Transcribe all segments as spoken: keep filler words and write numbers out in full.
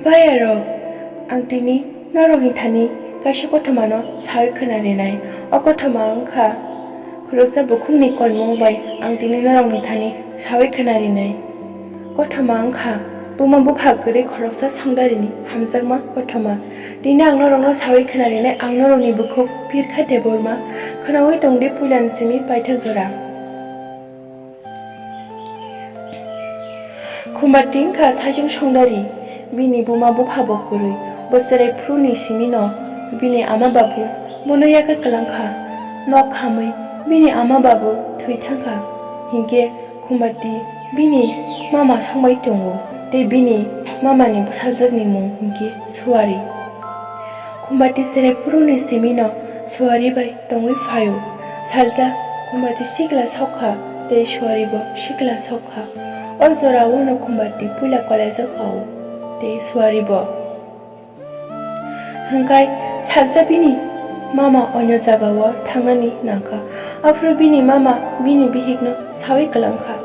Bayarok, ang tini norokni thani kaisa kothomano sawi khwna rinai. O kothoma wngkha khoroksa bukhukni konmung bai ang tini norokni thani sawi khwna rinai. Kothoma wngkha buma bupha kwrwi khoroksa songdarini hamjakma kothoma. Tini ang norokno sawi khwna rinai, ang norokni bukhuk Pirkha Debbarma. Khwnawi tongdi puilani simi paithak jora. Khumbarti wngkha saichung songdari, bini buma buphabo kwrwi. Bo chwrai phuruni simino bini ama babu bono yakar kwlangkha. Nok khamwi bini ama babu thwi thangkha. Hinkhe Khumbarti bini mama songbai tongo, tei bini mamani bwsajwkni mung hinkhe Suari. Khumbarti chwrai phuruni simino Suari bai tongwi phaio. Salsa Khumbarti sikla sokha tei Suari bo sikla sokha. O jorao no Khumbarti puila college-o kao tei Suari bo. Hwnkhai salsa bini mama onyo jagao thangnani nangkha. Aphuru bini mama bini bihikno sawi kwlangkha,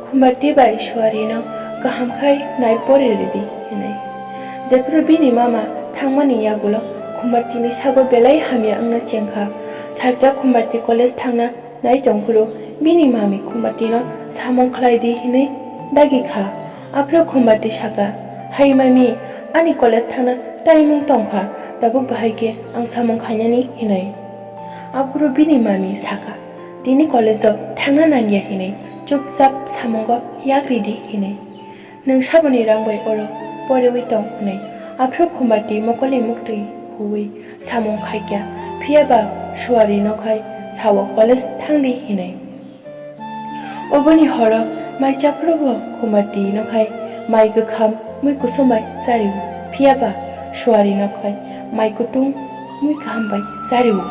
Khumbarti bai Suarino kaham khai nai pori ridi hinwi. Jephuru bini mama thangmani yagulo Khumbartini sago belai hamya wngna chengkha. Salsa Khumbarti college thangna nai tongphuru bini mami Khumbartino samung khlai di hinwi dagi kha. Aphuru Khumbarti saka, "Hai mami, ani college thangna taimung tongkha, tabuk bahai khe ang samung khainani," hinwi. Aphuru bini mami saka, "Tini college-o thangna nangya hinwi, chupchap samungo yak ridi," hinwi. "Nwng saboni rang bai oro poriwi tong," hinwi. Aphuru Khumbarti mokolni muktwi huwi samung khaikya, phiya ba Suarino khai sao, "College thangdi," hinwi. Oboni horo mai chaphuru bo Khumbartino khai mai kwkham mui kusom bai chario, phiya ba Suarino khai mai kutung mui kaham bai chario.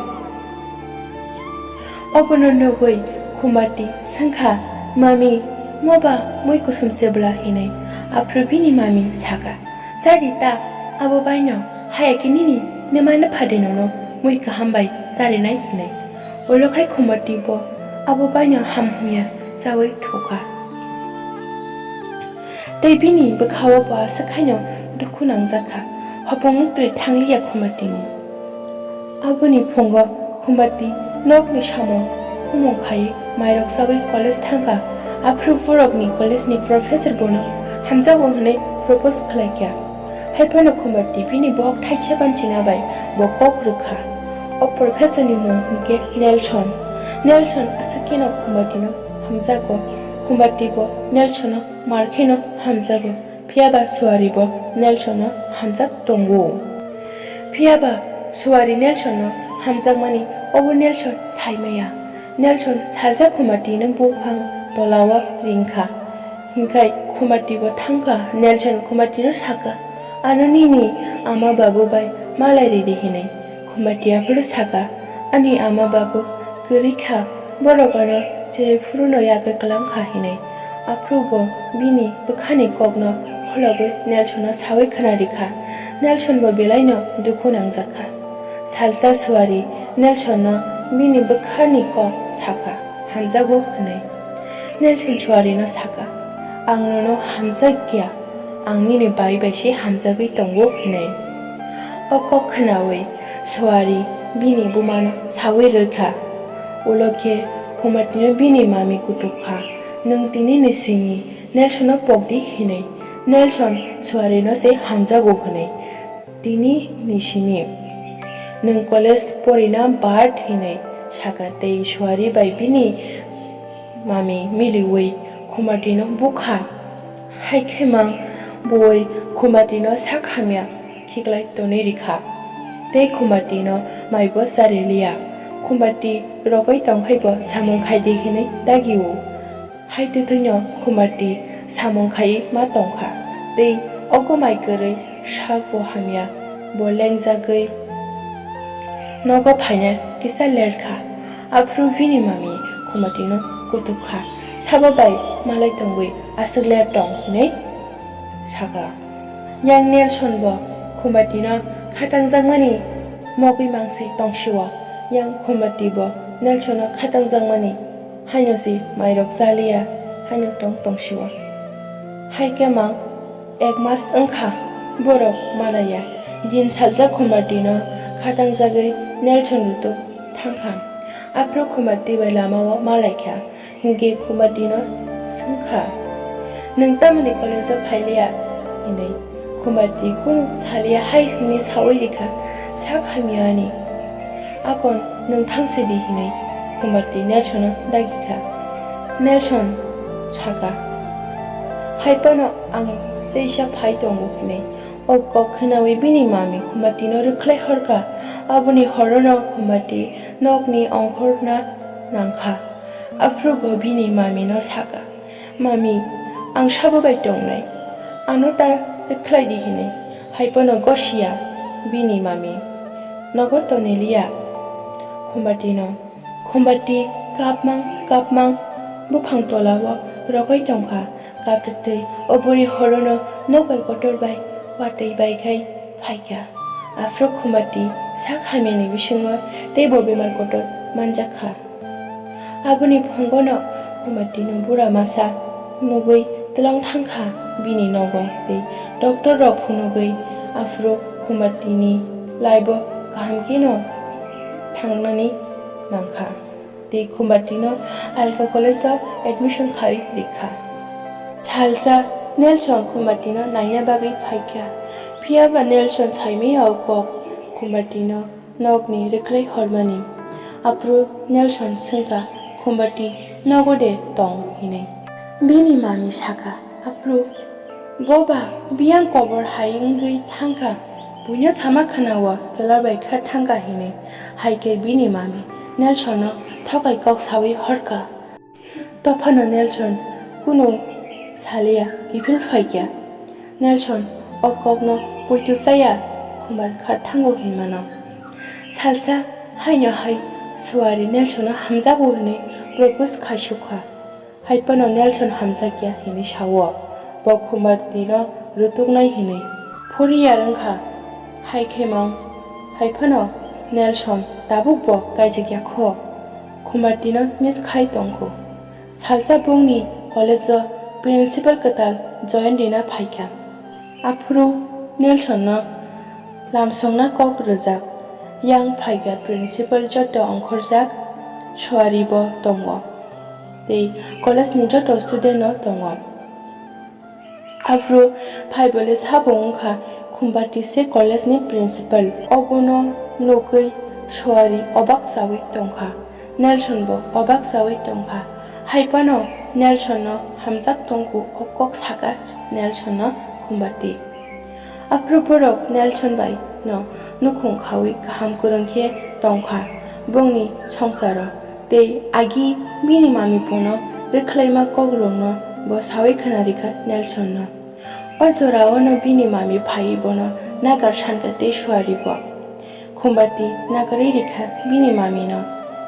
Obono nugwi Khumbarti swngkha, "Mami, mo ba mui kusom se bwla?" hinwi. Aphuru bini mami saka, "Chadi ta, abo baino haya khe nini nwmano phade nono mui kaham bai charinai," hinwi. Ulo khai Khumbarti bo abo baino ham hwnya chawi thokha. Tei bini bwkhao bo aswk haino dukhu nangjak kha. Hopong muktwi thangliya Khumbartini. Aboni phungo Khumbarti nokni samung humung khaiwi mairok chawi college thangkha. Aphuru borokni college-ni professor bono hamjago hwnwi propose khlaikha. Haiphano Khumbarti bini bohok thaisa banchina bai bo kok rwkha. O professor-ni mung hwnkhe Nelson. Nelson aswk kheno Khumbartino hamjago. Khumbarti bo Nelson-no mar kheno hamjago, phiya ba Suari bo Nelson-no hamjak tongo. Phiya ba Suari Nelson-no hamjakmani obo Nelson sai maya. Nelson salsa Khumbartino buphang tolao ringkha. Hinkhai Khumbarti bo thangkha, Nelson Khumbartino saka, "Ano nini ama babu bai malai ridi," hinwi. Khumbarti aphuru saka, "Ani ama babu kwrwi kha, borok ano chwrai phuruno yagar kwlang kha," hinwi. Aphuru bo bini bwkhani kokno kholobwi Nelson-no sawi khwna rikha. Nelson bo belaino dukhu nangjak kha. Salsa Suari Nelson-no bini bwkhani kok sakha, "Hamjago," hinwi. Nelson Suarino saka, "Ang nono hamjak ya, ang nini bai bai se hamjagwi tongo," hinwi. O kok khwnawi Suari bini bumano sawi rwkha. Ulo khe Khumbartino bini mami kutuk kha, "Nwng tinini simi Nelson-no pokdi," hinwi. Nelson Suarino se hamjago hinwi. "Tini ni simi nwng college porina bad," hinwi saka tei Suari bai bini mami miliwi Khumbartino bukha. Hai khe mang bui Khumbartino sak hamya khiklai tonwi rikha. Tei Khumbartino maibo chariliya. Khumbarti rogwi tongkhai bo samung khaidi hinwi dagio. Hai twtwino Khumbarti samung khaiwi ma tongkha. Tei ogo mai kwrwi sak bo hamya, bo lengjagwi nogo phaina kisa lerkha. Aphuru bini mami Khumbartino kutuk kha. "Sabo bai malai tongwi aswk ler tong?" hinwi saka. Yang Nelson bo Khumbartino khatangjakmani mogwi mangsi tongsio. Yang Khumbarti bo Nelson-no khatangjakmani haino si mairok chaliya, haino tong tongsio. Hai khe mang ek mas wngkha. Borok malaya. Din salsa Khumbatino khatangjagwi Nelson rutuk thangkha. Aphuru Khumbati bai lamao malaikha, hinkhe Khumbatino swngkha, "Nwng tamoni college-o phailiya?" hinwi. Khumbati kunu saliya hai simi saui rikha, "Sak hamya ani." "Akon nwng thangsidi," hinwi Khumbati Nelsonno dagikha. Nelson saka, "Hai phano ang teisa phai tongo," hinwi. O kok khwnaui bini mami Khumbatino rwkhlai horkha. Aboni horono Khumbati nokni ongkhorna nangkha. Aphuru bo bini mamino saka, "Mami, ang sabo bai tongnai, ano ta rwkhlai di," hinwi. Hai phano gosiya bini mami nogo toniliya Khumbatino. Khumbati kapmang kapmang buphang tolao rogwi tongkha. Kaptwi o buri horono nokbar kotor bai watwi bai khai phaikha. Aphuru Khumbati sak hamyani bisingo teibo bemar kotor manjakha. Aboni phungono Khumbatino bura masa nugwi twlang thangkha bini nogo tei doctor rok phunugwi aphuru Khumbatini laibo kaham kheno thangnani nangkha tei Khumbatino alka college-o admission khai rikha. Salsa Nelson Khumbatino naina bagwi phaikha, phiyaba Nelson saimaya o kok Khumbatino nokni rwkhlai hormani. Aphuru Nelson swngkha, "Khumbati nogo de tong?" hinwi. Bini mami saka, "Aphuru bo ba biyang kobor hai wngwi thangkha, buino sama khwnao chwla bai kha thangkha," hinwi. Hai khe bini mami Nelsonno thokai kok saui horkha. Tophano Nelson kunu saliya, kiphil phaikha. Nelson o kokno poito chaya, khumbar kha thango hinmano. Salsa haino hai suari Nelsonno hamjago hwnwi propose khaisukha. Hai phano Nelson hamjakya hinwi sao, bo Khumbatino rutuknai hinwi. Phuri yarwngkha, hai khe mang, hai phano Nelson tabuk bo kaijakya kho. Khumbatino miss khai tongkho. Salsa bongni college-o principal kwtal join rina phaikha. Aphuru Nelsonno lamsongna kok rwjak. Yang phaikha principal joto ongkhorjak suari bo tongo. Tei college-ni joto student-no tongo. Aphuru phaibole sabo wngkha Khumbati se college-ni principal. Obono nugwi suari obak chaui tongkha. Nelson bo obak chaui tongkha. Hai phano Nelson-no hamjak tongkhu o kok saka Nelson-no Khumbati. Aphuru borok Nelson bai no nukhung khaui kaham kwrwng khe tongkha bongni songsaro. Tei agi bini mami bono rwkhlaima kokrokno bo saui khna rikha Nelson-no. O jorao no bini mami phaiwi bono nagar sankha tei suari bo. Khumbati nagarwi rikha bini mamino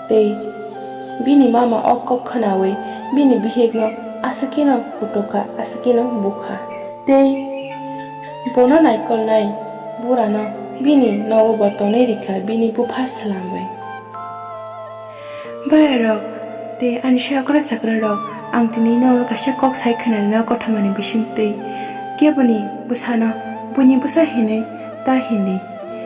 tei bini mama o kok khnaui bini bihikno aswkeno kutukha, aswkeno bukha. Tei bono naikolnai burano bini nogo bo tonwi rikha bini bupha swlamwi. Bayarok tei ani sakra sakrarok, ang tini no kaisa kok sai khwnarino kothomani bisingtwi. Keboni bwsano buini bwsa hinwi ta hindi,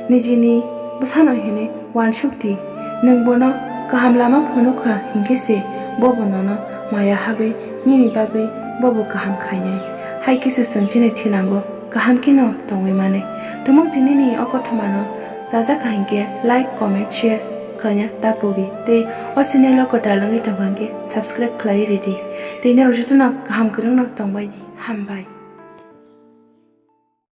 nijini bwsano hinwi uansukdi. Nwng bono kaham lama phunukha hinkhe se bobo nono maya habwi nini bagwi bobo kaham khainai. Hai khe se chwng chini thinango kaham kheno tongwi mani. Tumung tinini o kothomano chajakha hinkhe like, comment, share khlaina ta pogdi. Tei o channel o kwtal wngwi tongkha hinkhe subscribe khlai ridi. Tei norok jotono kaham kwrwngno tongbaidi. Hambai.